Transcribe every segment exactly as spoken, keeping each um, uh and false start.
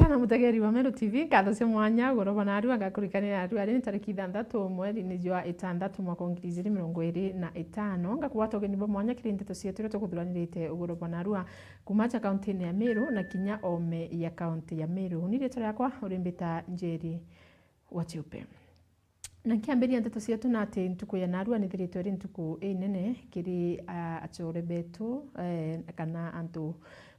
Na mutegeri wa Meru T V, nkatho cia mwanya, ugoro bwa narua ngakurikanira narua, ari ni tariki ithanthatu mweri-ini jwa itandatu mwaka wa ngiri ijiri mirongo iri na itano. Ngakugwata ugeni bwa mwanya kiri ndeto cietu iria tukuthuranirite ugoro bwa narua kuma aja kaunti-ini ya Meru na kinya ome ya kaunti ya Meru. Ni riitwa riakwa urimbita Njeri wa Chiupe. Na nkiambiria ndeto cietu na ati ntuku ya narua nithiritwe iri ntuku inene kiri, ah, achore betu, eh, kana antu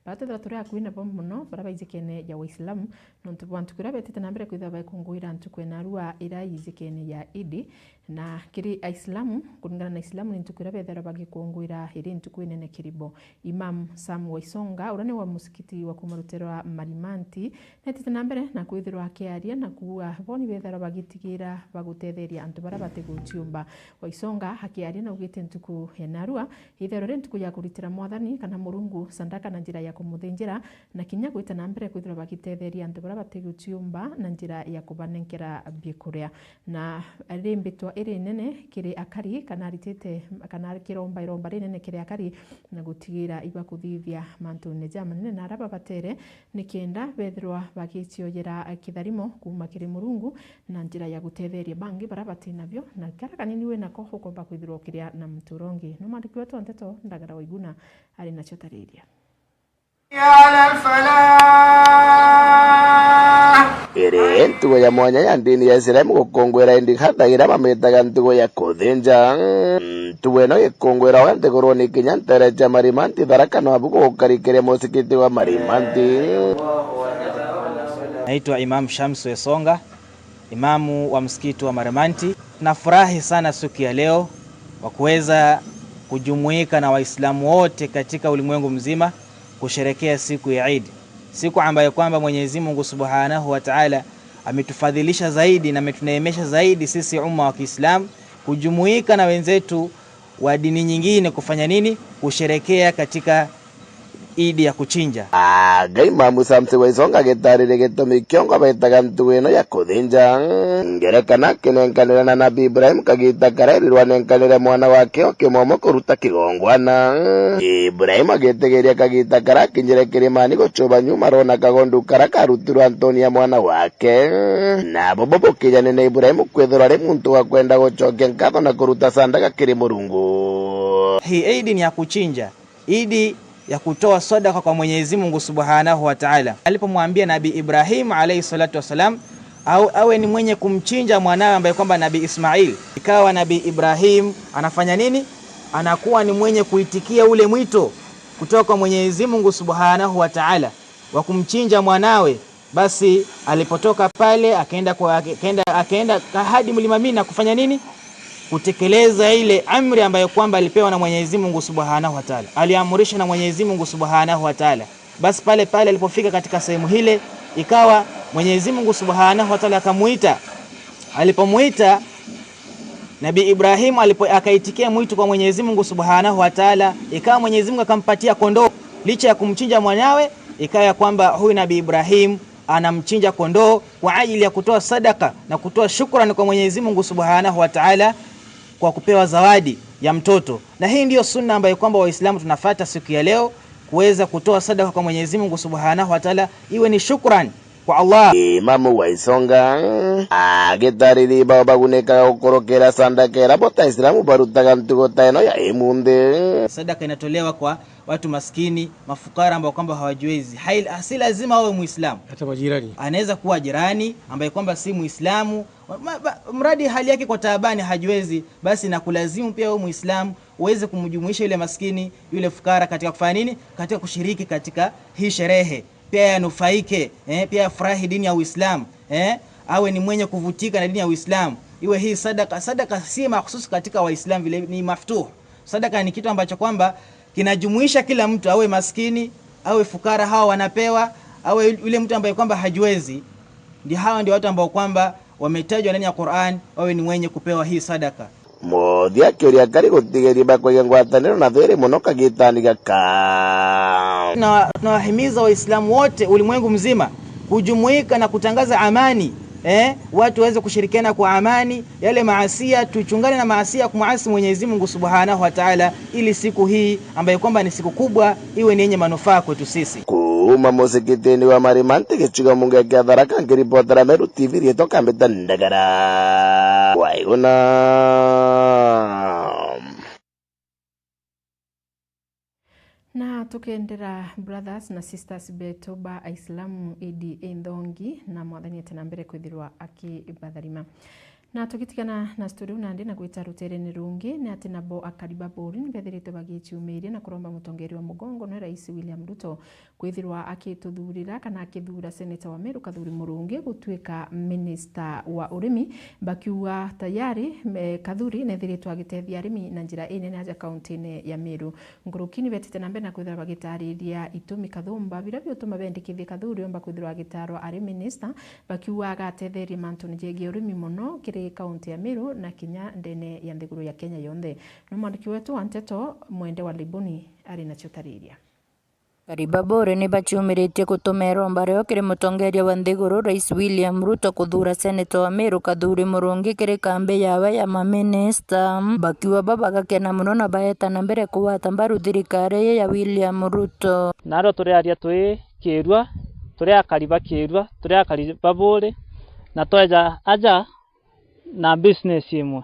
baria twithirwa turi akui nabo mono, baria baijikene ya Waislamu, nontu bwa ntuku iria betite na mbere kwithirwa bagikunguira ntuku ya narua iria ijikene ya Idi. Na kiri Aislamu, kuringana na Islamu, ni ntuku iria bethirwa bagikunguira iri ntuku inene kiri bo. Imam Sam Waisonga, uria ni wa musikiti wa kuma rutere rwa Marimanti, neetite na mbere na kwithirwa akiaria na kuuga bo ni bethirwa bagitigira bagutetheria antu baria batiguciumba. Waisonga akiaria naugite ntuku ya narua itherwa ri ntuku ya kuritira Mwathani kana Murungu sandaka na njira ya kumuthinjira, na kinya gwita na mbere kwithirwa bagitetheria antu baria batiguciumba na njira ya kubanenkera biikuria. Na ri mbitwa iri nene kiri akari, kana aritite, kana kiromba iromba rinene kiri akari, na gutigira ibakuthithia mantune jamanene na aria babatere, nikenda bethirwa bagicioyera kitharimo kuuma kiri Murungu na njira ya gutetheria bangi baria bati nabio, na karia kanini wi nako ukomba kwithirwa ukiria na muturo ungi. No mwandiki wetu wa nteto Ndagara Waiguna ari nacio tariria. Iri ntugo ya mwanya ya ndini ya Islamu gukunguira Idi Adha iria mamitaga ntugo ya kuthinja. Ntugo ino ikungwiragwa nthiguruni kinya ntere cia Marimanti, Tharaka na Wabugu gukarikiria musikiti wa Marimanti. Naitwa Imam Shamsu Esonga, imamu wa msikiti wa Marimanti. Nafurahi sana siku ya leo kwa kuweza kujumuika na Waislamu wote katika ulimwengu mzima kusherekea siku ya Eid, siku ambayo kwamba Mwenyezi Mungu Subhanahu wa Ta'ala ametufadhilisha zaidi na ametuneemesha zaidi sisi umma wa Kiislamu kujumuika na wenzetu wa dini nyingine kufanya nini? Kusherekea katika Eid ya kuchinja. Anga Imamu Samson Waisonga agitariria gitumi kiongo betaga ntugo ino ya kuthinja. Ngerekano akinenkanira na Nabii Ibrahim kagita karia erirwe anenkanire mwana wake o kimwamo kuruta kigongwana. Ibrahim agitigiria kagita karia akinyire kirimani gucuba nyuma arona kagondu karia karutirwe antoni ya mwana wake. Nabo bo bukijanene Ibrahim kwithirwa ari muntu wa kwenda gucokia nkatho na kuruta sandaka kiri Murungu. Hii Eid ni ya kuchinja, Idi ya kutoa sadaka kwa Mwenyezi Mungu Subhanahu wa Ta'ala. Alipomwambia Nabii Ibrahim alayhi salatu wasalam au, awe ni mwenye kumchinja mwanawe ambaye kwamba Nabii Ismail, ikawa Nabii Ibrahim anafanya nini? Anakuwa ni mwenye kuitikia ule mwito kutoka kwa Mwenyezi Mungu Subhanahu wa Ta'ala wa kumchinja mwanawe. Basi alipotoka pale, akaenda kwa, akaenda, akaenda hadi mlima Mina kufanya nini? Kutekeleza ile amri ambayo kwamba alipewa na Mwenyezi Mungu Subhanahu wa Ta'ala. Aliamrishwa na Mwenyezi Mungu Subhanahu wa Ta'ala. Basi pale pale alipofika katika sehemu hile, ikawa Mwenyezi Mungu Subhanahu wa Ta'ala akamuita. Alipomuita, Nabii Ibrahim alipo-, akaitikia mwito kwa Mwenyezi Mungu Subhanahu wa Ta'ala, ikawa Mwenyezi Mungu akampatia kondoo. Licha ya kumchinja mwanawe, ikawa ya kwamba huyu Nabii Ibrahim anamchinja kondoo kwa ajili ya kutoa sadaka na kutoa shukrani kwa Mwenyezi Mungu Subhanahu wa Ta'ala kwa kupewa zawadi ya mtoto. Na hii ndiyo sunna ambayo kwamba Waislamu tunafuata siku ya leo, kuweza kutoa sadaka kwa Mwenyezi Mungu Subhanahu wa Ta'ala, iwe ni shukrani kwa Allah. Imamu Waisonga agitariria bao bagunikaga gukurukira sandaka iria bo ta Islamu barutaga ntugo ta ino ya imunthi. Sadaka inatolewa kwa watu maskini, mafukara ambao kwamba hawajiwezi. Hai-, si lazima awe Muislamu. Hata majirani. Anaweza kuwa jirani ambaye kwamba si Muislamu. Ma-, ma-, mradi hali yake kwa taabani, hajiwezi, basi na kulazimu pia wewe Muislamu uweze kumjumuisha yule maskini, yule fukara katika kufanya nini? Katika kushiriki katika hii sherehe. Pia yanufaike, eh, pia yafurahi dini ya Uislamu, eh, awe ni mwenye kuvutika na dini ya Uislamu. Iwe hii sadaka, sadaka si makhsusi katika Waislamu vile, ni maftuh. Sadaka ni kitu ambacho kwamba kinajumuisha kila mtu, awe maskini, awe fukara, hawa wanapewa, awe yule mtu ambaye kwamba hajiwezi. Ndio, hawa ndio watu ambao kwamba wametajwa ndani ya Qur'an, wawe ni wenye kupewa hii sadaka. Muthia akiuria kari gutigeria bakwagia ngwataniro na thiri muno kagitani gaka. Na, nawahimiza Waislamu wote ulimwengu mzima kujumuika na kutangaza amani, eh, watu waweze kushirikiana kwa amani, yale maasia, tuchungane na maasia kumuasi Mwenyezi Mungu Subhanahu wa Ta'ala, ili siku hii ambayo kwamba ni siku kubwa iwe ni yenye manufaa kwetu sisi. Ku- Uma musikitini wa Marima, ntigichuga munge kia Tharaka, nkiripotera Meru T V, rietwa Kambita Ndagara. Waiguna. Na tukendera brothers na sisters betu ba Aislamu, Idi inthongi, na Mwathani ete na mbere kwithirwa akibatharima. Na tugitigana na studio nandi na gwita ruterene rungi, ni ati nabo akari ba Buri ni bethiritwe bagiciumiria na kuromba mutongeria wa mugongo nwe Rais William Ruto kwithirwa akituthurira kana akithura seneta wa Meru Kathuri Murungi gutuika minista wa urimi, bakiuga tayari, eh, Kathuri nethiritwe agitethia arimi na njira inene aja kaunti-ini ya Meru. Nkuruki ni betite na mbere na kwithirwa bagitariria itumi kathumba biria biutuma bendikithie Kathuri omba kwithirwa agitarwa ari minista, bakiuga agatetheria mantuni jegie urimi mono kiri kaunti ya Meru na kinya ndene ya nthiguru ya Kenya yonthe. Ni mwandiki wetu wa nteto Mwende wa Libuni ari nacio tariria. Akari ba Buri ni baciumiritie gutuma iromba riao kiri mutongeria wa nthiguru, Rais William Ruto, kuthura seneta wa Meru Kathuri Murungi kiri kambi yawe ya maminista, bakiuga bo bagakena mono na baeta na mbere kugwata mbaru thirikari ii ya William Ruto. Narua turiaria twi Kirua, turi akari ba Kirua, turi akari ba Buri, na tweja aja na business imwe.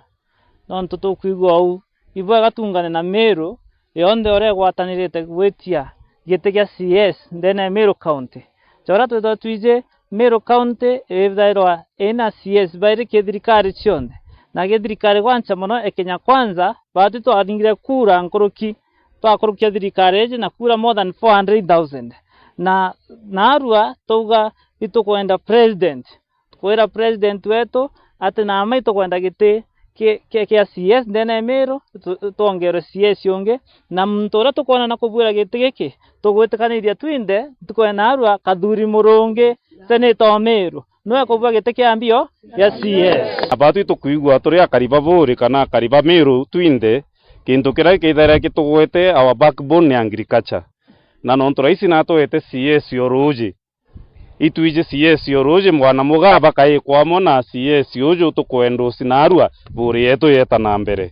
Nontu tukwigua uu, ibwega tungane na Meru yonthe uria igwatanirite gwitia giti gia C S ndene ya Meru County. Joria twithwa twiji Meru County ithairwa ina C S bairi ki thirikari cionthe, na gi thirikari gwancha mono e Kenya Kwanza, baatwi twaringire kura nkuruki, twakurukia thirikari iji na kura more than four hundred thousand. Na narua twauga itukwenda president, tukwira president wetu ati na mma itukwenda giti ki-, ki-, kia C S ndene ya Meru, tu-, twongerwe C S ungi, na muntu uria tukwona na kubwira giti giki, tugwitikaniria twinthe, ntuku ya narua Kathuri Murungi, seneta o Meru, niwe kubua giti kia mbio gia C S. Abatwi tukwigua turi akari ba Buri kana akari ba Meru twinthe, kintu kiria gikithaira gitugwete our backbone ni agriculture. Na nontu raisi natwete C S o ruuji, itwiji C S o ruuji, mwana mugaba kaikwa amwe na C S uju tukwenda ucinarua Buri yetu yeta na mbere.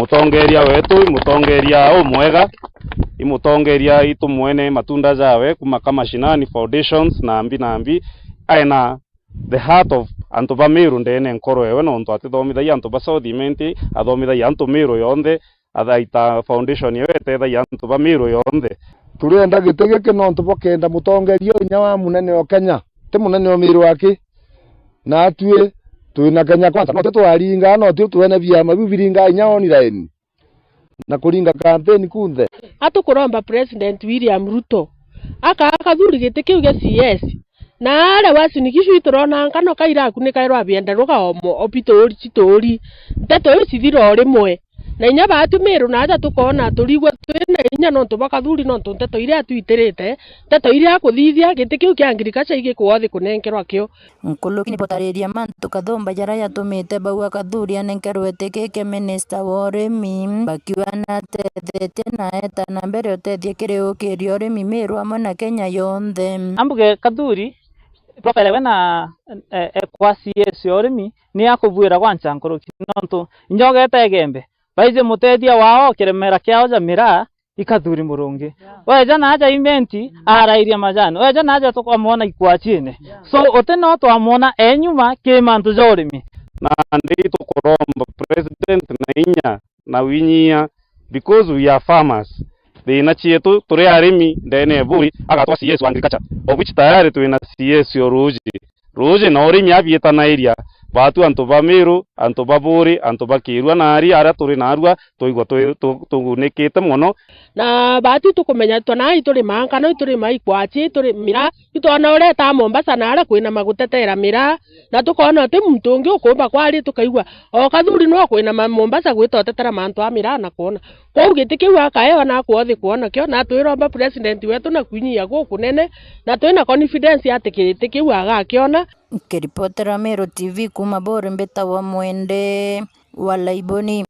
Mutongeria wetu i mutongeria umwega, i mutongeria itumwene matunda jawe kuma Kamashinani Foundations na mbi na mbi, aina the heart of antu ba Meru ndene nkoro ewe, nontu atithomithagia antu ba South Imenti, athomithagia antu Meru yonthe, athaita foundation ewe etethagia antu ba Meru yonthe. Turienda giti giki nontu bwa kenda mutongeria inya wa munene o Kenya, ti munene o Meru aki. Na atwi twina Kenya Kwanza, no twi twaringaa, no twi twene biama biu biringaa inya online na kuringa kampeni kunthe. Atukuromba President William Ruto akaa Kathuri giti kiu gia C S, na aria Uasin Gishu iturona nkano ka irakunikairwa bienda rugaomo o bituri cituri. Nteto iu cithira o rimwe. Na inya baatu Meru na aja tukoona turigua twina inya nontu bwa Kathuri, nontu nteto iria atwitirite, nteto iria akuthithia, giti kiu kia agriculture igikwothi kunenkerwa kio. Nkuruki ni butariria mantu kathumba jaria jatumite bauga Kathuri anenkerwe giti giki minista wa urimi, bakiuga natethetie na eta na mbere utethia kiri ukiria urimi Meru amwe na Kenya yonthe. Ambuge Kathuri, profile we na, eh, eh, kwa C S ya urimi ni akubwira gwancha nkuruki, nontu inya ugeta Igembe, baiji mutethia wao kiremera kiao ja miraa, i Kathuri Murungi. Yeah. Weja na aja Imenti, mm, arairia majani. Weja na aja tukamwona ikwachine. Yeah. So, uti no twamwona e nyuma ki mantu ja urimi. Nandi tukuromba president na inya na winyia, because we are farmers. Thina cietu turi arimi ndene ya Buri, agatwa C S wa agriculture, of which tayari twina C S o ruuji. Ruuji na urimi abiitanairia, baatu antu ba Meru, antu ba Buri, antu ba Kirua na ari aria turi narua, twaigua twi-, tu-, tugunikite mono. Na baatu tukumenya twana iturimaa nkano, iturimaa ikwachi, ituri miraa, itwona uria etaa Mombasa na aria kwina magutetera miraa, na tukoona uti muntu ungi ukumba kwari, tukaigua o Kathuri no kwina ma-, Mombasa gwita utetera mantu a miraa na kwona. Kwou giti kiu akaewa na akwothi kwona kio, na twiromba president wetu na kwinyia gukunene, na twina confidence ati giti kiu agakiona. Nkiripotera Meru T V kuuma Buri, mbitagwa Mwende wa Laiboni.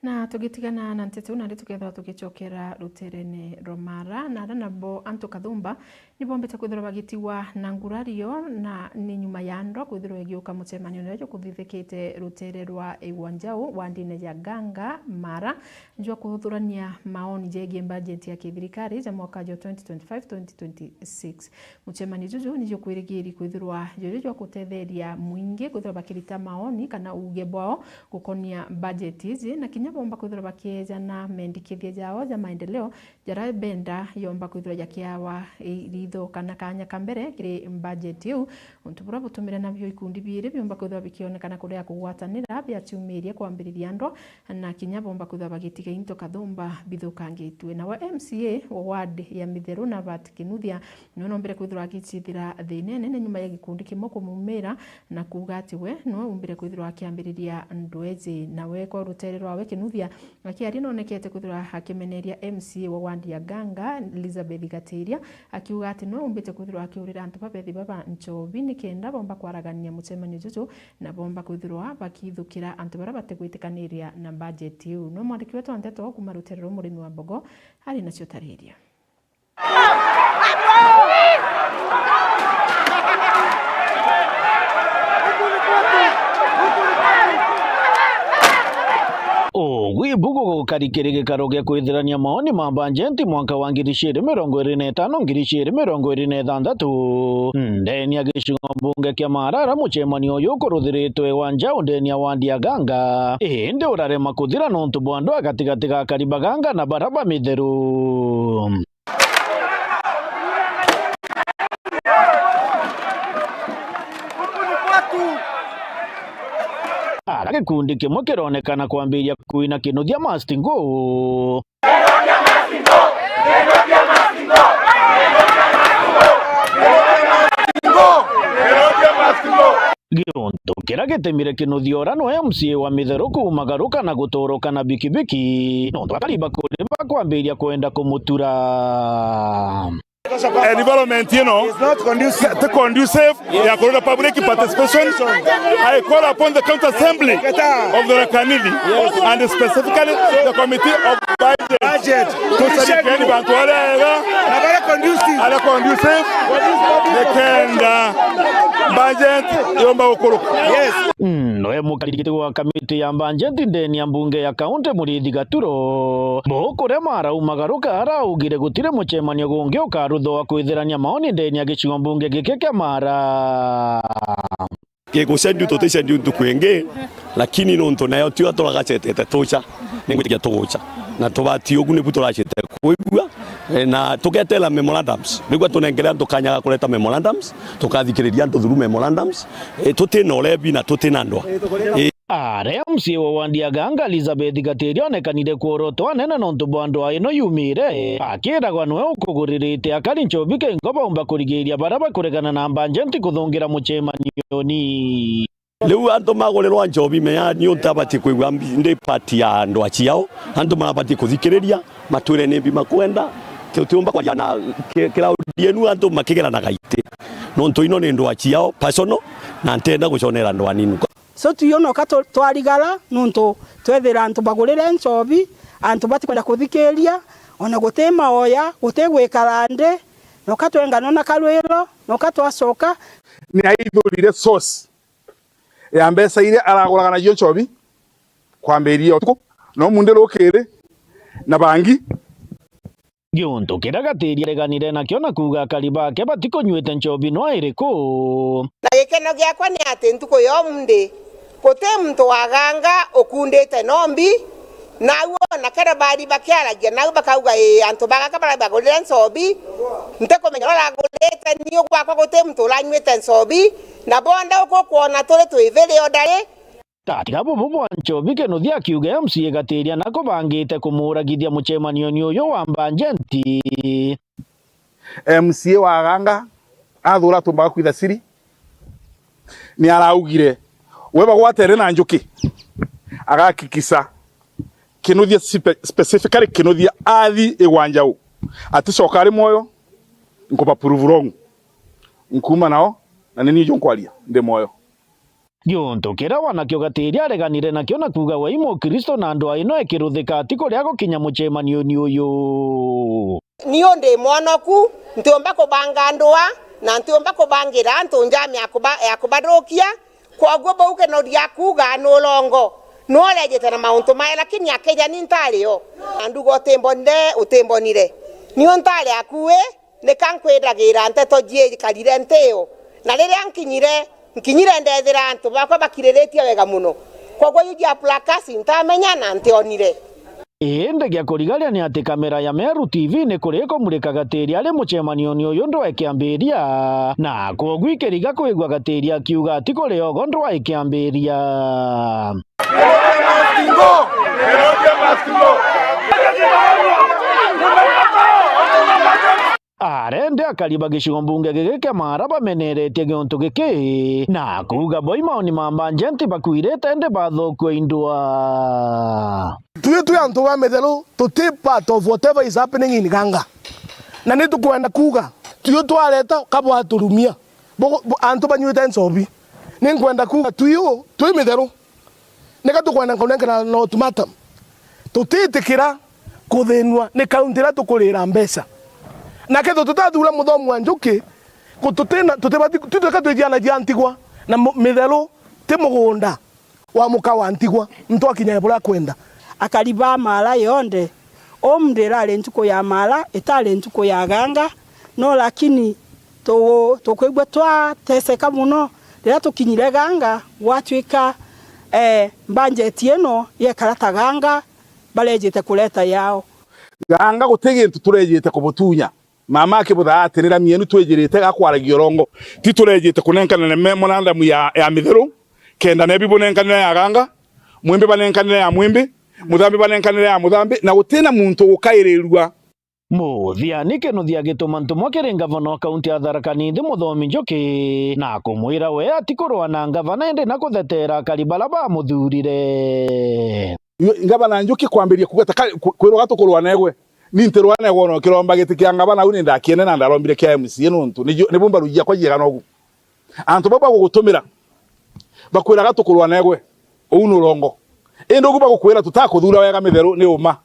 Na tugitigana na nteto iu, nandi tukethirwa tugicokera ruterene rwa Mara, na ara nabo antu kathumba nibombite kwithirwa bagitigwa na ngurario, na ni nyuma ya ndwa kwithirwa igiuka mucemanio uria jukuthithikite rutere rwa Igwa Njau wandine ya Ganga, Mara, jwa kuthurania maoni jegie mbajeti ya kithirikari ja mwaka jwa twenty twenty-five twenty twenty-six. Mucemanio juju ni jukwirigiri kwithirwa juri jwa gutetheria mwingi kwithirwa bakirita maoni kana uuge bwao gukonia bajeti iji, na kinya bomba kwithirwa bakiejana mendikithia jao ja maendeleo jaria benda yomba kwithirwa jakiawa i-, ritho kana kanya ka mbere kiri bajeti iu. Untu buria butumire nabio ikundi biiri biumba kwithirwa bikionekana kuria kugwatanira biaciumirie kwambiriria ndwa, na kinya bomba kwithirwa bagitiga into kathumba bithukangitue. Nawe M C A wa ward ya Mitheru, Nabati Kinuthia, niwe nombire kwithirwa agicithira thina inene nyuma ya gikundi kimwe kumumira na kuuga ati we niwe umbire kwithirwa akiambiriria ndwa iji. Nawe kwa rutere rwawe, Kinuthia akiaria nonekete kwithirwa akimeneria M C A wa ward ya Ganga, Elizabeth Gatiria, akiuga ati niwe umbite kwithirwa akiurira antu babethi baba nchobi nikenda bomba kwaragania mucemanio juju na bomba kwithirwa bakithukira antu baria batigwitikaniria na bajeti iu. No mwandiki wetu wa nteto kuuma rutere rwa Murimi wa Mbogo ari nacio tariria. Ugwi bugu gukari kiri gikaro gia kwithirania maoni ma bajeti mwaka wa ngiri ciiri mirongo iri na itano, ngiri ciiri mirongo iri na ithanthatu. Ndeni ya gicigo mbunge kia Marara, mucemanio uyu ukuruthiritwe Igwa Njau ndeni ya wandi ya Ganga, indi urarema kuthira nontu bwa ndwa gatigati ga akari ba Ganga na bara ba Mitheru. Ara gikundi kimwe kironekana kwambiria kuina Kinuthia must go. Giuntu kiria gitemire Kinuthia uria niwe M C A wa Mitheru kuumagaruka na guturuka na bikibiki, nontu akari bakuri bakwambiria kwenda kumutura. Environment ino ti conducive ya kureta public participation. I call upon the County Assembly of Tharaka Nithi and specifically the Committee of Budget, tucarikieni bantu baria ega, baria conducive, nikenda budget yomba gukuruka. Yes. Mm, noe mukarigiti wa kamiti ya bajeti ndeni ya mbunge ya kaunti Muriithi Gaturo, bukuria maraumagaruka araugire gutiri mucemanio gungi ukaruthwa wa kwithirania maoni ndeni ya gicigo mbunge giki kia Mara. Gigucenjua tuticenjua ntuku ingi, lakini nontu nayo tio turagacetete tuca, ningwitikia tuguca. Na tubati ugu nibu turacite kwigua, eh, na tugetera memorandums. Nigua tunenkere antu kanya ga kureta memorandums, tukathikiriria antu through memorandums. Eh, tutina urebi na tutina ndwa. Eh, Aria M C A wa wandi ya Ganga, Elizabeth Gatiri, onekanire kworotwa anene nontu bwa ndwaa ino yumire, akiragwa niwe ukuguririte akari nchobi kengo baumba kurigiria baria bakuregana na bajeti kuthungira mucemanioni. Riu antu magurirwa nchobi, menya ni untu abatie kwigua mbi-, ndi part ya ndwaa ciao. Antu marabatie kuthikiriria, matwire ni mbi makwenda. Tutiumba kwaria na ki-, crowd yenu antu makigeranaga iti. Nontu ino ni ndwaa ciao personal, na ntienda guconera ndwaa nini. So, tuyo noka tu-, twarigara, nontu twethira antu bagurire nchobi, antu batikwenda kuthikiria, ona guti maoya, guti gwikara nthi, noka twenganwa na karwiro, noka twacoka. Ni aithurire source ya mbeca iria araguraga nacio nchobi, kwambiriria utuku, no munthi rukiri, na bangi. Giuntu kiria Gatiri areganire nakio na kuuga akari bake batikunyuite nchobi nwa iriku. Na gikeno giakwa ni ati ntuku ya umunthi guti muntu wa Ganga ukundite nombi, nau ona kere bari bakiaragia nau bakauga, ii, antu ba Ganga baria bagurire nchobi, ntikumenya uria aragurite, niu gwakwa guti muntu uranyuite nchobi, na bonthe uku ukwona turi twiviri o ndari. Tatiga bubu bwa nchobi, Kinuthia akiuga M C A Gatiri nako bangite kumuuragithia mucemanioni uyu wa bajeti. M C A wa Ganga athura atumbaga kwitha siri, ni araugire we bagwatere na njuki, agakikisa Kinuthia spe-, specifically Kinuthia athi Igwa Njau, aticoka ari mwoyo, nkuba prove wrong. Nkuuma nao, na ni niu junkwaria, ndi mwoyo. Giuntu kiria wanakio Gatiria areganire nakio na kuuga we i Mukristo na ndwaa ino ikiruthika atiku ria gukinya mucemanioni uyu. Niu ndi mwonoku, ntiumba kubanga ndwaa, na ntiumba kubangira antu njama ya kuba-, ya kubathukia. Kwoguo bau kinoria akuuga ni urongo, ni urejite na mauntu mae, lakini akija ni ntari o. Na nduga utimbonire, utimbonire. Niu ntari akui, nika nkwiragira nteto jiekarire nti yo. Na riria nkinyire, nkinyire ndethira antu bakwa bakiriritie wega mono. Kwoguo iu jia plakasi ntamenya na ntionire. Indi gia kurigaria ni ati kamera ya Meru T V ni kuri ikumurika Gatiria ari mucemanioni uyu ndwaa ikiambiria, na kwoguo ikiriga kwigua Gatiria akiuga ati kuri ogo ndwaa ikiambiria. Arende akari ba gicigo mbunge giki kia Maara bameneretie giuntu giki, na kuuga bo i maoni ma mbanjenti bakwirite indi bathokua indwa. Tui twi antu ba mitheru, tuti part of whatever is happening in Ganga. Na ni tukwenda kuuga, tui twareta ka bwaturumia. Bo-, bo-, antu banywite nchobi. Ni nkwenda kuuga, tui twi mitheru. Nika tukwenda nkunenkana na ultimatum. Tutitikira kuthinua ni kaunti iria tukurira mbeca. Na kethirwa tutathura Muthomi wa Njuki, ku-, tutina, tutibati, tutwika twi ciana cia ntigwa, na mu-, mitheru ti mugunda wa muka wa ntigwa, muntu akinya buria akwenda. Akari ba Maara yonthe, umunthi irari ntuku ya Maara, itari ntuku ya Ganga, no lakini tu-, tukwigua twateseka mono riria tukinyire Ganga, gwatwika, eh, mbanjeti ino yekara ta Ganga barejite kureta yao. Ganga guti gintu turejite kubutunya. Mama akibuthaatira mienu twijirite gakwaragia urongo. Ti turejite kunenkana na memorandum ya, ya mitheru, kenda nebi bunenkanire ya Ganga, Mwimbi banenkanire ya Mwimbi, Muthambi banenkanire ya Muthambi, na gutina muntu ukairirua. Muthiani Kinuthia agituma ntumwa kiri ngavana wa kaunti ya Tharaka Nithi Muthomi Njuki, na kumwira we atikurua na ngavana indi na kutheteera akari bara bamuthurire. Ngavana Njuki kwambiria kuuga ta ka-, ku-, kwirwa gatukurwa negwe. Ni ntirwa negwe ona ukiromba giti kia ngavana au ni ndakiene na ndarombire kia M C A nontu ni ju-, nibu mbaru jiakwa jiega nogu. Antu bau bagugutumira bakwiraga tukurwa negwe. Uu ni urongo. Indi ugu bagukwira tutakuthura wega mitheru ni uma.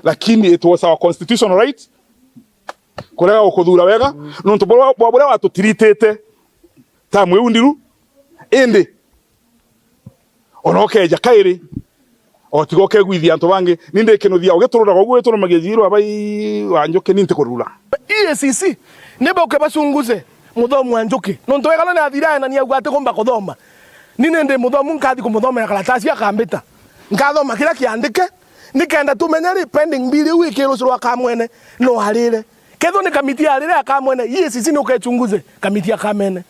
Lakini it was our constitutional right kurega gukuthura wega nontu bwa, bwa buria watutiritite tamu iu ndiru. Indi Ona ukeeja kairi, otiga ukegwithia antu bangi. Ni ndi Kinuthia, ugitururaga uguo witurumagia jiiru abai wa Njuki, ni ntikurura. E A C C, ni bauke bachunguze Muthomi wa Njuki. Nontu wegana ni athira aenania auga atikumba kuthoma. Ni ni ndi Muthomi, nkathi kumuthomera karatasi akambita. Nkathoma kiria kiandike, nikenda tumenye ri pending bill iu ikirucirwa Kamwene no arire. Kethirwa ni kamiti ya arire ya Kamwene, E A C C ni ukechunguze kamiti ya Kamene.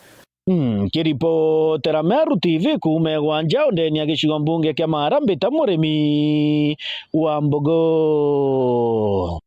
Mm, nkiripotera Meru T V kuuma Egwanja, undeni ya gicigo mbunge kia Maara, mbita Murimi wa Mbogo.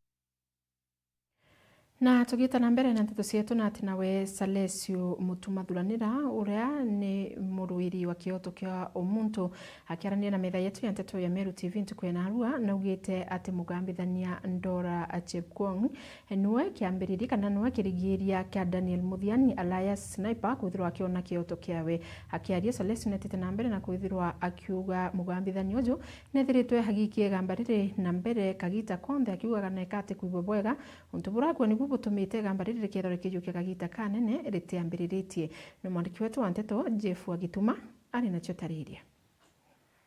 Na tugiita na mbere na nteto cietu, na ati nawe Salesio Mutuma Thuranira, uria ni murwiri wa kioto kia umuntu, akiaraniria na metha yetu ya nteto ya Meru T V ntuku ya narua, naugite ati mugambithania Ndora Chepkwony niwe kiambiriria kana niwe kirigiria kia Daniel Muthiani alias Sniper kwithirwa akiona kioto kiawe. Akiaria, Salesio netite na mbere na kwithirwa akiuga mugambithania uju nethiritwe agikia igamba riri na mbere kagita konthe, akiugaga neka atikwigua bwega untu burakua nibu butumite igamba riri rikethirwa rikijukia kagita kanene ritiambiriritie. Ni mwandiki wetu wa nteto Jeff Wagituma ari nacio tariria.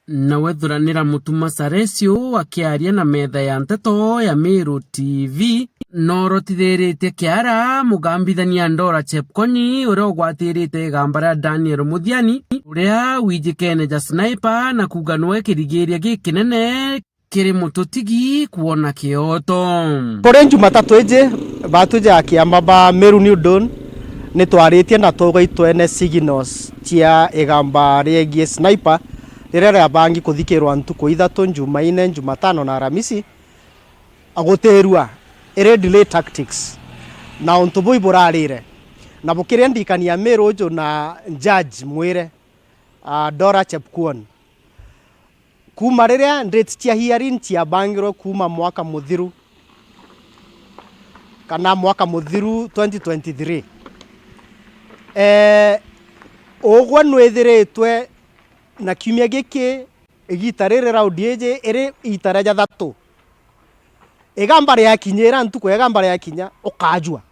Nawe Thuranira Mutuma Saresio akiaria na metha ya nteto ya Meru T V, norotithiritie kiara mugambithania Ndora Chepkoni, uria ugwatirite igamba ria Daniel Muthiani, uria wijikene ja Sniper, na kuuga niwe kirigiria gikinene kiri mututigi kwona kioto. Kuri Jumatatu iji, batwi ja kiama ba Meru New Dawn ni twaritie na tuuga itwene signals cia igamba riegie Sniper riria riabangi kuthikirwa ntuku ithatu, Jumaine, Jumatano na Aramisi, gutirua, iri delay tactics. Na untu buu iburarire, na bukiria ndikania Meru uju na judge mwire, ah, Dora Chepkwony. Kuuma riria date cia hearing ciabangirwe kuuma mwaka muthiru, kana mwaka muthiru twenty twenty-three, eh, Ugwe nwithiritwe na kiumia giki, igita riri, raundi iji iri igita ria jathatu. Igamba riakinyira, ntuku ya igamba riakinya, ukajua.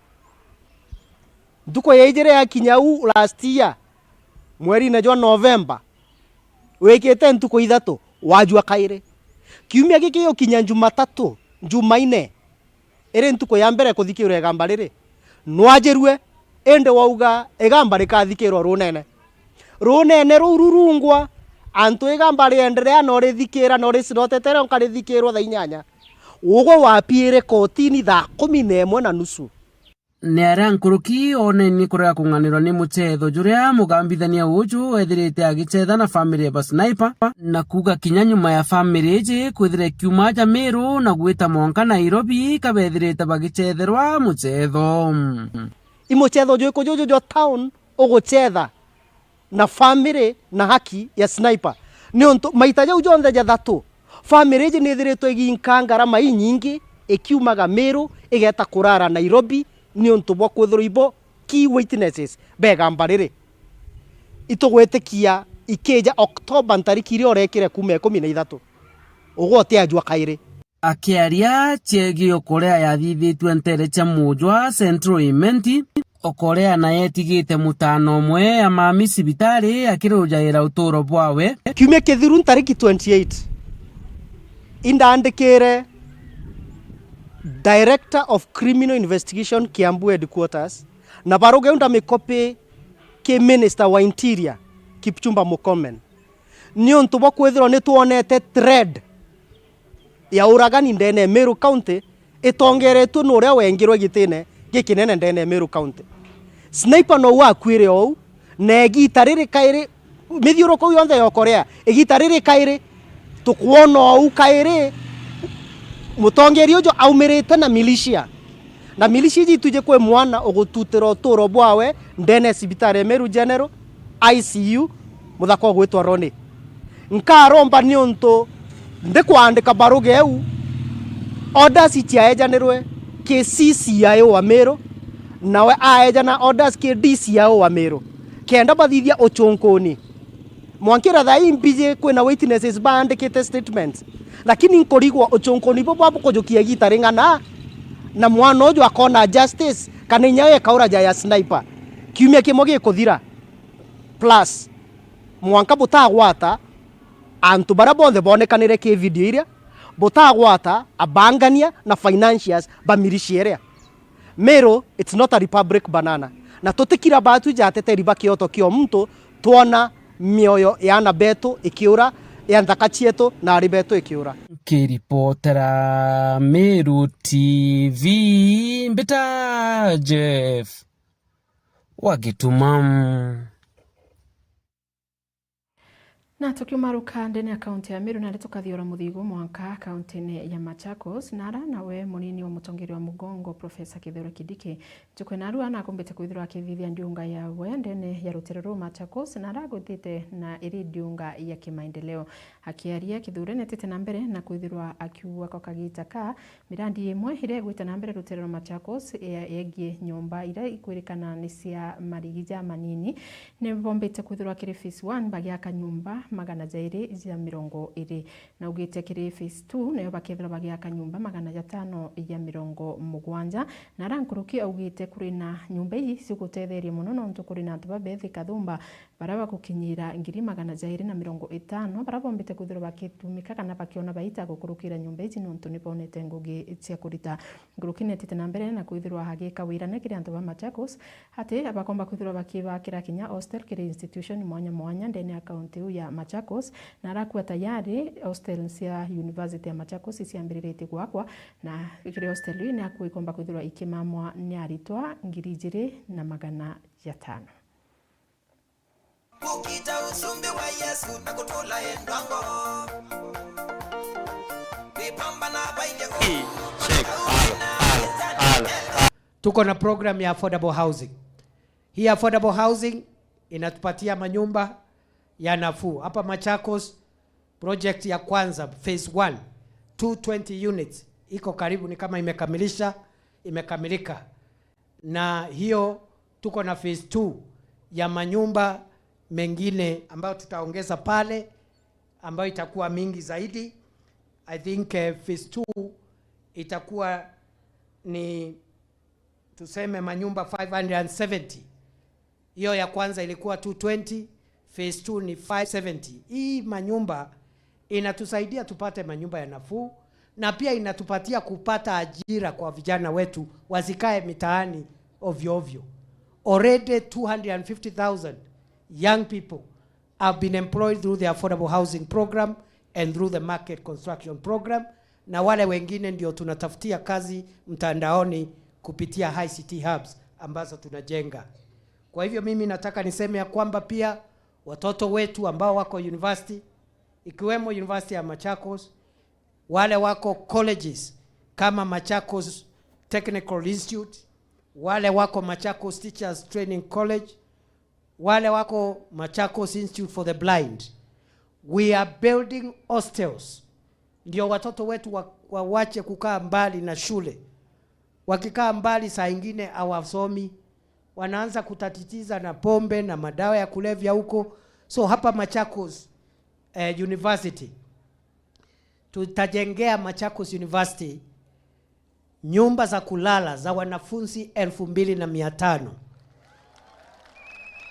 Ntuku ya ijiri yakinya u last year, mwerine jwa November, wikite ntuku ithatu, wajua kairi. Kiumia giki giukinya Jumatatu, Jumaine, iri ntuku ya mbere kuthikirwa igamba riri, nwajirue, indi wauga igamba rikathikirwa runene. Runene ruu rurungwa, antu igamba rienderea no rithikira, no ricirotete rionka rithikirwa thaa inyanya. Ugwe wapiire kotini thaa kumi na imwe na nusu. Ni aria nkuruki onenie kurega kung'anirwa ni muchetho juria mugambithania uju ethirite agichetha na family ya ba Sniper, na kuuga kinya nyuma ya family iji kwithira ikiuma aja Meru na gwita mwanka Nairobi, kabethirite bagichetherwa muchetho. I muchetho jwiku juju jwa town uguchetha na family na haki ya Sniper? Niuntu maita jau jonthe jathatu, family iji nithiritwe iginka ngarama inyingi ikiumaga Meru igeta kurara Nairobi, niuntu bwa kwithirwa ibo key witnesses ba igamba riri. Itugwitikia ikija October ntariki iria urekire kuuma ikumi na ithatu. Ugwe utiajua kairi. Akiaria ciegii Okorea yathithitue ntere cia Mujwa Central Imenti, Okorea nayo etigite mutano umwe ya mami cibitari akirujaira uturo bwawe. Kiumia kithiru ntariki twenty-eight, indandikire Director of Criminal Investigation Kiambu Headquarters, na baruga iu ndamikopi ki Minister wa Interior, Kipchumba Murkomen. Niuntu bwa kwithirwa nitwonete trend ya uragani ndene ya Meru County itongeretue ni uria wengirwe gitine gikinene ndene ya Meru County. Sniper nou akuire ou, na igita riri kairi, mithiuruko iu yonthe ya Okorea, igita riri kairi, tukwona ou kairi, mutongeria uju aumirite na militia. Na militia iji itwiji kwi mwana ugututira uturo bwawe ndene ya cibitari ya Meru General, I C U, muthaka ugwitwa Ronnie. Nkaromba niuntu ndikwandika baruga iu, orders iciaejanirwe ki C C I O wa Meru, nawe aejana orders ki D C I O wa Meru, kenda bathithia uchunkuni. Mwankira thaa ii mbiji kwina witnesses baandikite statements, lakini nkurigwa uchunkuni bubwa bukujukia igita ring'ana, na mwana uju akona justice, kana inya ekaura ja ya Sniper kiumia kimwe gikuthira. Plus, mwanka butagwata antu baria bonthe bonekanire ki video iria, butagwata abangania na financiers ba militia iria. Meru, it's not a republic banana. Na tutikira batu jateteri ba kioto kio muntu, twona mioyo ya ana betu ikiura, ya nthaka cietu na ari betu ikiura. Nkiripotera Meru T V, mbita Jeff wa Gituma. Na tukiumaruka ndene ya kaunti ya Meru, nari tukathiora muthigu mwanka kauntine ya Machakos, nara nawe munini wa mutongeria wa mugongo, Professor Kithure Kindiki, njuku ya narua nakumbite kwithirwa akithithia ndiunga yawe ndene ya rutere ruu Machakos, nara agwitite na iri ndiunga ya kimaendeleo. Akiaria, Kithure netite na mbere na kwithirwa akiuga kwa kagita ka mirandi imwe iria igwite na mbere rutere rwa Machakos, ye-, yegie nyomba iria ikwirikana ni cia marigi ja manini. Ni bombite kwithirwa kiri phase one bagiaka nyomba magana jairi ja mirongo iri. Na ugite kiri phase two, nayo bakethirwa bagiaka nyomba magana jatano ja mirongo mugwanja. Na ara nkuruki augite kuri na nyomba ii cigutetheria mono, nontu kuri na antu babethi kathumba baria bagukinyira ngiri magana jairi na mirongo itano, baria bombite kwithirwa bakitumika kana bakiona baita gukurukira nyomba iji, nontu ni bonete ngugi cia kurita. Nkuruki netite na mbere na kwithirwa agika wirane kiri antu ba Machakos, ati bakomba kwithirwa bakibakira kinya hostel kiri institution mwanya mwanya ndene ya kaunti iu ya Machakos, na arakua tayari hostel cia University ya Machakos iciambiriritie gwakwa, na kiri hostel iu ni akua ikomba kwithirwa ikimamwa ni aritwa ngiri ijiri na magana jatano. Gukita usumbi wa Yesu na kutula endwango. Kwipamba na baile. Check. Alo, alo, alo, alo. Tuko na program ya affordable housing. Hii affordable housing inatupatia manyumba ya nafuu. Hapa Machakos, project ya kwanza, phase one, two twenty units, iko karibu, ni kama imekamilisha, imekamilika. Na hiyo tuko na phase two ya manyumba mengine ambayo tutaongeza pale, ambayo itakuwa mingi zaidi. I think, eh, phase two itakuwa ni, tuseme, manyumba five hundred and seventy. Hiyo ya kwanza ilikuwa two twenty, phase two ni five seventy. Hii manyumba inatusaidia tupate manyumba ya nafuu, na pia inatupatia kupata ajira kwa vijana wetu wasikae mitaani ovyo ovyo. Already two hundred and fifty thousand young people have been employed through the Affordable Housing Program and through the Market Construction Program, na wale wengine ndio tunatafutia kazi mtandaoni kupitia I C T hubs ambazo tunajenga. Kwa hivyo, mimi nataka niseme ya kwamba pia watoto wetu ambao wako university, ikiwemo University ya Machakos, wale wako colleges kama Machakos Technical Institute, wale wako Machakos Teachers Training College, wale wako Machakos Institute for the Blind, we are building hostels, ndio watoto wetu wa-, wawache kukaa mbali na shule. Wakikaa mbali, saa ingine hawasomi, wanaanza kutatitiza na pombe na madawa ya kulevya huko. So hapa Machakos, eh, University, tutajengea Machakos University nyumba za kulala za wanafunzi elfu mbili na mia tano,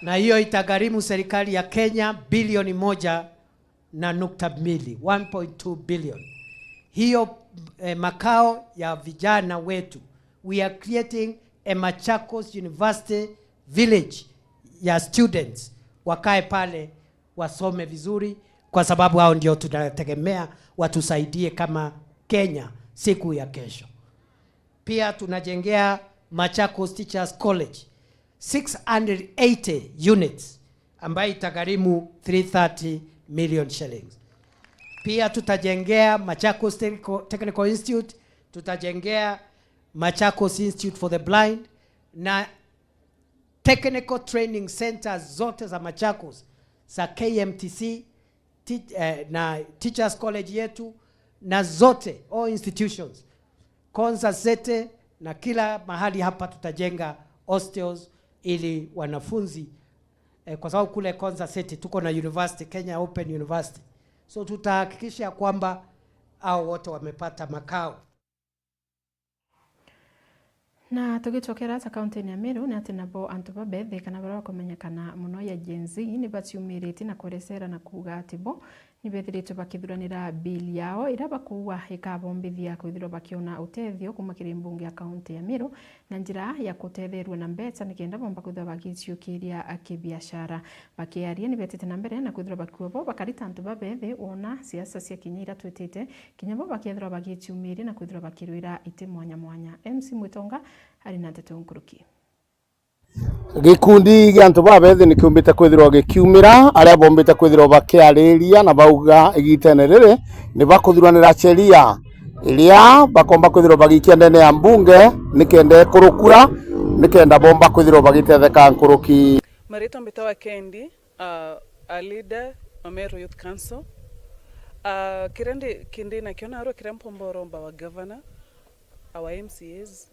na hiyo itagharimu serikali ya Kenya bilioni moja na nukta mbili, one point two billion. Hiyo, eh, makao ya vijana wetu, we are creating a Machakos University Village ya students, wakae pale, wasome vizuri, kwa sababu hao ndio tunategemea watusaidie kama Kenya siku ya kesho. Pia tunajengea Machakos Teachers College six hundred eighty units, ambayo itagharimu three thirty million shillings. Pia tutajengea Machakos Technical, Technical Institute, tutajengea Machakos Institute for the Blind, na technical training centers zote za Machakos, za K M T C, ti-, eh, na Teachers College yetu, na zote, all institutions, Konza City, na kila mahali hapa tutajenga hostels ili wanafunzi, eh, kwa sababu kule Konza City tuko na university, Kenya Open University. So tutahakikisha kwamba hao wote wamepata makao. Na tugicokera ta kaunti-ini ya Meru, ni ati nabo antu babethe kana baria bakumenyekana muno ya Gen Z ni baciumiritie na kwerecera na kuuga ati bo ni bethiritwe bakithuranira bill yao iria bakuuga ikabombithia kwithirwa bakiona utethio kuuma kiri mbunge ya kaunti ya Meru na njira ya kutetherua na mbeca nikenda bomba kwithirwa bagiciukiria kibiashara. Bakiaria ni betite na mbere na kwithirwa bakiuga bo bakarita antu babethe wona siasa cia kinya iria twitite kinya bo bakethirwa bagiciumiria na kwithirwa bakirwira iti mwanya mwanya. M C Mwitonga ari na nteto nkuruki. Gikundi gia antu babethi ni kiumbite kwithirwa gikiumira aria bombite kwithirwa bakiariria na bauga igitene riri ni bakuthuranira sheria iria bakomba kwithirwa bagiikia ndene ya mbunge nikenda ikurukura nikenda bomba kwithirwa bagitetheka nkuruki. Maritwa mbitawa Kendi. Uh, a leader wa Meru Youth Council. Uh, kiria ndi, kindi nakio narua kiria mpomba uromba wa governor, our M C As.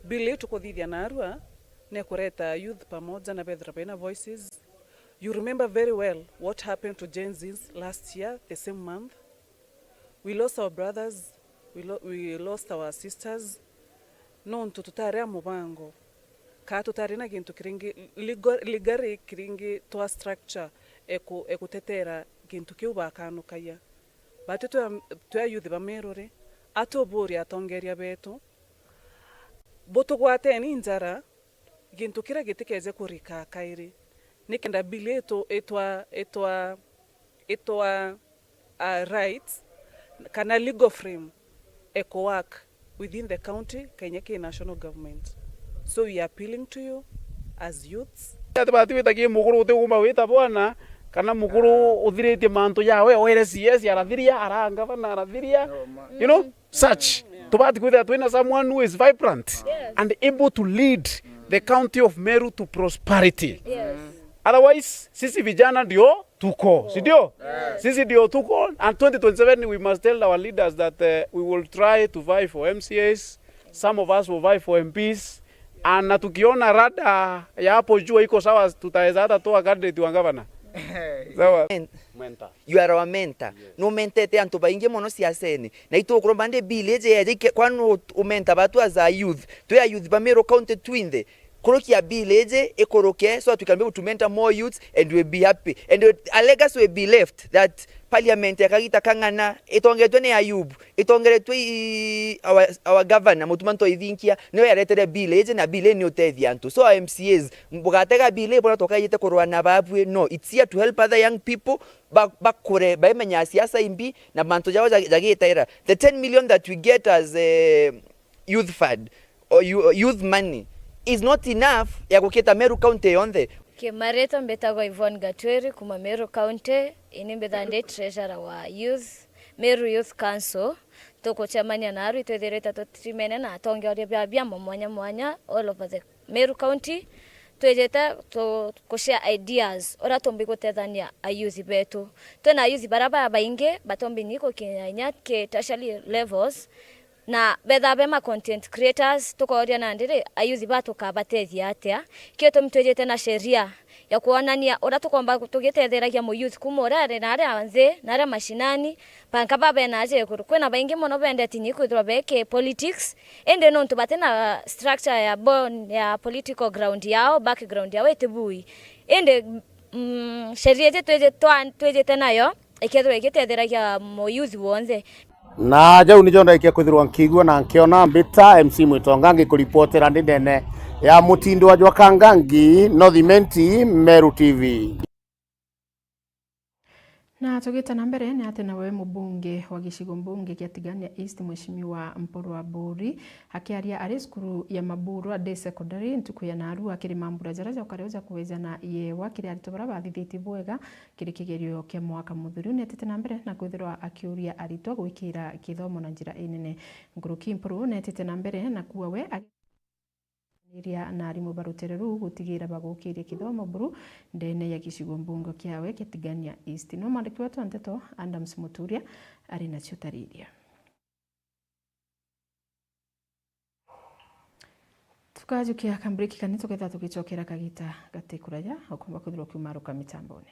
Bill iu tukuthithia narua ni kureta youth pamoja na bethira baina voices. You remember very well what happened to Gen Zs last year, the same month. We lost our brothers, we, lo we lost our sisters, nontu tutari a mubango, kaa tutari na gintu kiringi, legal, legally kiringi twa structure eku, ekutetera gintu kiu bakanukagia. Batwi twi a, twi a youth ba Meru ri, atuburia atongeria betu, butugwateni njara, gintu kiria gitikeje kurika kairi, nikenda bill itu itwa, itwa, itwa, uh, rights kana legal frame eku work within the county, kenya ki national government. So we are appealing to you as youths. Ati bati wita ki mukuru utigumba wita bwana, kana mukuru uthiritie mantu jawe, o L C S arathiria, ara ngavana arathiria, you know, such. Tubati kwithira twina someone who is vibrant and able to lead the county of Meru to prosperity. Otherwise, sisi vijana ndio tuko, si ndio? Sisi ndio tuko, and twenty twenty-seven we must tell our leaders that, uh, we will try to vie for M C As, some of us will vie for M Ps, Na tukiona rada ya hapo juu iko sawa, tutaweza hata toa candidate wa gavana. Sawa. Men- Mentor. You are our mentor. Yes. Numentete antu baingi mono siasene. Na itukuromba ndi bill iji yeje ike-, kwani u-, umenta batu as a youth. Twi a youth ba Meru County twinthe. Kurukia bill iji ikuruke, so that we can be able to mentor more youths and we'll be happy. And a legacy will be left that parliament ya kagita kang'ana itongetwe ni Ayub, itongeretwe i, our, our governor, Mutuma Ntoithinkia, niwe yaretere bill iji, na bill ii ni utethia antu. So, our M C As, bugatega bill ii bona tokaijite kurwana babui. No, it's here to help other young people ba-, bakure, baimenya siasa imbi, na mantu jao ja-, jagitera. The ten million that we get as, eh, youth fund, or you-, youth money, is not enough ya gukita Meru County yonthe. Kimaritwa mbitagwa Yvonne Gatwiri kuma Meru County, ini mbithaa ndi treasurer wa youth, Meru Youth Council. Tukucemania naru, itwithirite tutimene na atongeria ba biama mwanya mwanya all over the Meru County. Twijite tu-, ku share ideas uria tumbi gutethania ayuthi betu. Twina ayuthi baria babaingi batombi ni gukinya inya ki tertiary levels, na betha be ma content creators, tukoria nandi ri, ayuthi ba tukabatethia atia? Kio tumi twijite na sheria ya kwonania uria tukomba tugitetheragia muyuthi kuma uria ari na aria nthi na aria mashinani, banka ba bena aja iguru. Kwina baingi mono bendeti ni kwithirwa beki politics, indi nontu batina structure ya bone ya political ground yao, background yao itibui. Indi, mm, sheria iji twiji-, twa-, twijite nayo, ikethirwa igitetheragia muyuthi wonthe. Na jau nijo ndaikia kwithirwa nkiigua na nkiona. Mbita M C Mwitonga, ngikuripotera ndi ndene ya mutindwa jwa Kangangi, North Imenti, Meru T V. Na tugite na mbere, ni ati nawe mubunge wa gicigo mbunge kia Tigania East, Mheshimiwa Mpuru Aburi, akiaria ari cukuru ya Maburu Day Secondary ntuku ya naarua, akirima mbura jaria jokare uja kuwejana yewa kiri aritwa baria bathithitie bwega kiri kigerio kia mwaka muthuri. Nietite na mbere na kwithirwa akiuria aritwa gwikira kithomo na njira inene. Nkuruki, Mpuru nietite na mbere na kuuga we agi-, niria na arimu ba rutere ruu gutigira bagukiria kithomo buru ndene ya gicigo mbunge kiawe kia Tigania East. No mwandiki wetu wa nteto Adams Muturia ari nacio tariria. Tukajukia ka break kani, tukethira tugicokera kagita gati kuraja, ukomba kwithirwa ukiumaruka mitambone.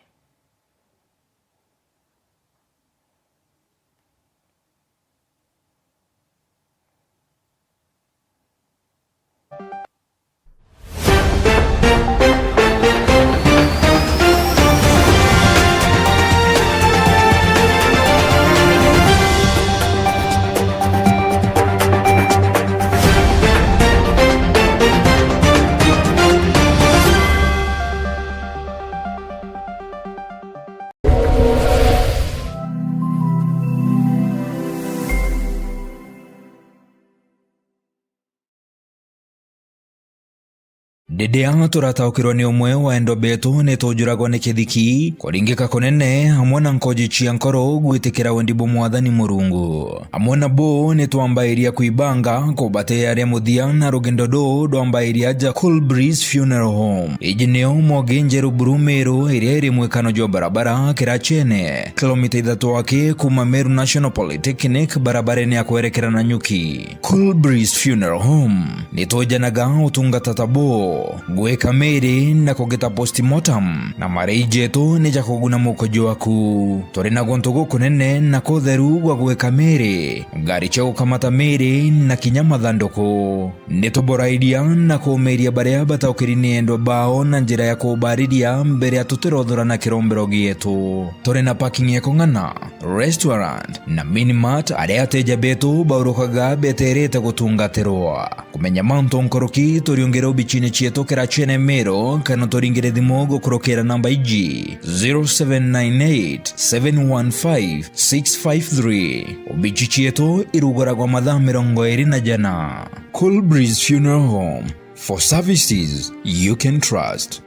Riria turataukirwa ni umwe wa endwa betu, ni tujuragwa ni kithiki, kuringika kunene, amwe na nkoji cia nkoro gwitikira wendi bwa Mwathani Murungu. Amwe na bo ni twambairia kwibanga kubatearia muthia, na rugendo ruu rwambairia aja Cool Breeze Funeral Home. Iji nio Mwogi Njeru Buru Meru, iria iri mwikano jwa barabara Kirachene, kilomita ithatu aki kuma Meru National Polytechnic, barabarene ya kwerekera Nanyuki. Cool Breeze Funeral Home ni twejanaga utungata ta buu, gwika miri na kugita postmortem, na marei jetu ni ja kuguna muko jwaku. Turi na guntu gukunene na kutheru gwa gwika miri, ngari cia gukamata miri na kinya mathanduku. Ni tuborairia na kuumiria baria bataukiri ni endwa bao na njira ya kubariria mbere ya tutirothura na kirombero gietu. Turi na parking ya kung'ana, restaurant na mini mart, aria ateja betu baurukaga beterete gutungatirwa. Kumenya mantu nkuruki, turiungire obichine cietu Kirachene Meru, kana turingire thimu gukurukira namba iji, zero seven nine eight, seven one five, six five three. Obichi cietu iruguragwa mathaa mirongo iri na jana. Cool Breeze Funeral Home, for services you can trust.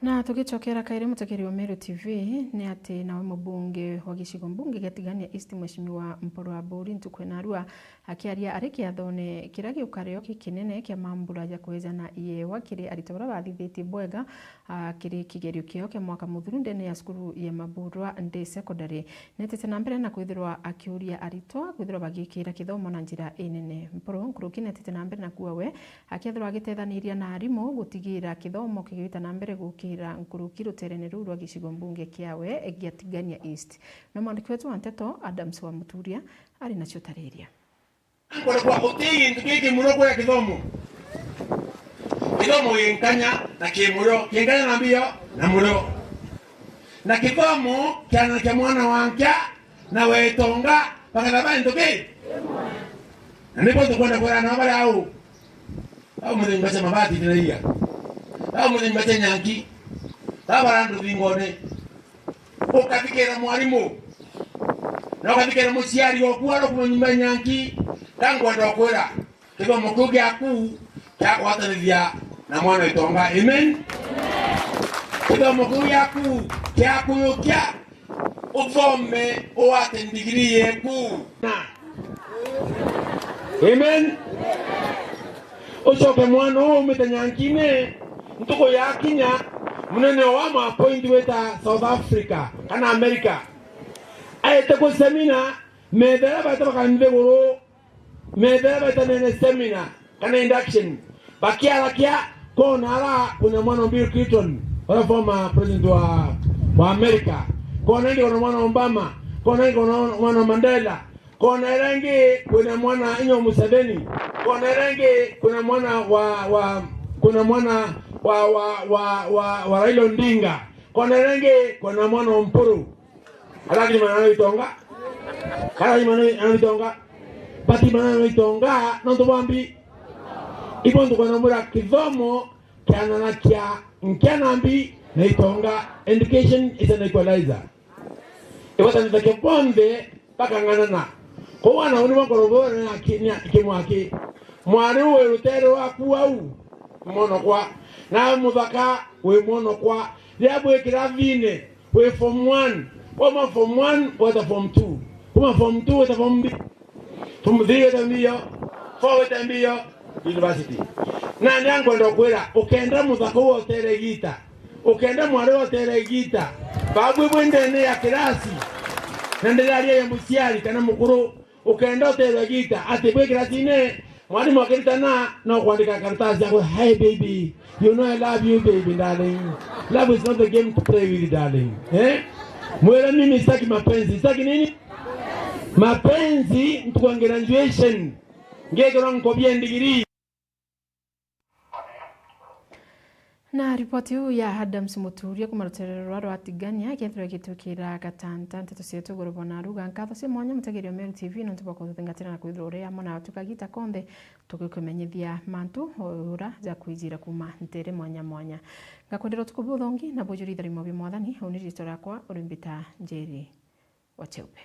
Na tugicokera kairi, mutegeri wa Meru T V, ni ati nawe mubunge wa gicigo mbunge gia Tigania East, Mheshimiwa Mpuru Aburi, ntuku ya narua akiaria ari kiathone kiria giukario gikinene kia mambura ja kwejana iewa kiri aritwa baria bathithitie bwega, ah, kiri kigerio kiao kia mwaka muthuru ndene ya cukuru ya Maburwa Day Secondary. Netete na mbere na kwithirwa akiuria aritwa kwithirwa bagikira kithomo na njira inene. Mpuru nkuruki netete na mbere na kuuga we akethirwa agitethaniria na arimu gutigira kithomo kigita na mbere gukira nkuruki ruterene ruu rwa gicigo mbunge kiawe gia Tigania East. Na mwandiki wetu wa nteto Adams wa Muturia ari nacio tariria. Nkorekwa uti gintu giki muno kuria kithomo. Kithomo ginkanya na ki murio, kinkanya na mbio na murio. Na kithomo kiana kia mwana wa nkia na wetonga bakatha ba into ki. Na nibo tukwenda kwira na bari au. Au muthemba cha mabati tiraia. Au muthemba cha nyanki. Au barandu thingone. Ukathikira mwarimu. Na ukathikira muciari oku ari kuma nyumba ya nyanki. Ka nkwenda kwira. Kithomo kiu giaku kiagwatanithia na mwana itonga. Amen. Kithomo kiu giaku kiakuyukia uthome uwate ndigiri yeku. Na. Amen. Ucoke mwana uu umite nyankine, ntuku yakinya, munene wa ma point wita South Africa kana America. Aete ku semina, metha iria baete bakanthiguru, metha iria baetanene semina kana induction, bakiarakia, kona ara kwina mwana wa Bill Clinton, uria former president wa, wa America, kona ingi kwina mwana wa Obama, kona ingi kwina mwana wa Mandela, kona iria ingi kwina mwana inya wa Museveni, kona iria ingi kwina mwana wa, wa, kwina mwana wa, wa, wa, wa, wa Raila Odinga, kona iria ingi kwina mwana wa Mpuru. Arathima na itonga. Arathima na itonga. Bathima na itonga, nontu bwambi. Ibo ntukwenda mwira kithomo kiananakia nkia na mbi na itonga. Education is an equalizer. Igwatanithagia bonthe bakang'anana. Kou wana uni bakorwo bo ni aki-, ni aki-, kimwaki. Mwari wi rutere rwaku au, mwanokwa. Nawe muthaka wi mwanokwa. Riria bwi kirathine, wi form one, wauma form one, weta form two. Kuma form two, weta form B. Form three, weta mbio. Four, weta mbio. University. Na ni ankwenda kwira, ukenda muthaka uu utere igita, ukenda mwari utere igita, babu bwi ndene ya kirasi, na ndiraria ya muciari kana mukuru, ukenda utere igita, ati bwi kirasine, mwarimu akiritana, no kwandika karatasi yako, "Hey baby, you know I love you, baby darling. Love is not a game to play with, darling." Eh? Mwire, "Mimi sitaki mapenzi." Sitaki nini? Mapenzi, ntuku ya graduation. Ngekirwa nkobia ndigiri. Na ripoti iu ya Adams Muturia kuma rutere rwa rwa Tigania, kethirwa gitwikira gatanta nteto cietu iguru bona ruga. Nkatho cia mwanya mutegeri wa Meru T V nontu bwa kututhingatira na kwithirwa uri amwe na tuka gita konthe, tugikumenyithia mantu o ura ja kwijira kuma ntere mwanya mwanya. Ngakwendera utuku buthongi na bujuri itharimo bia Mwathani, uni riitwa riakwa uri mbita Njeri wa Cheupe.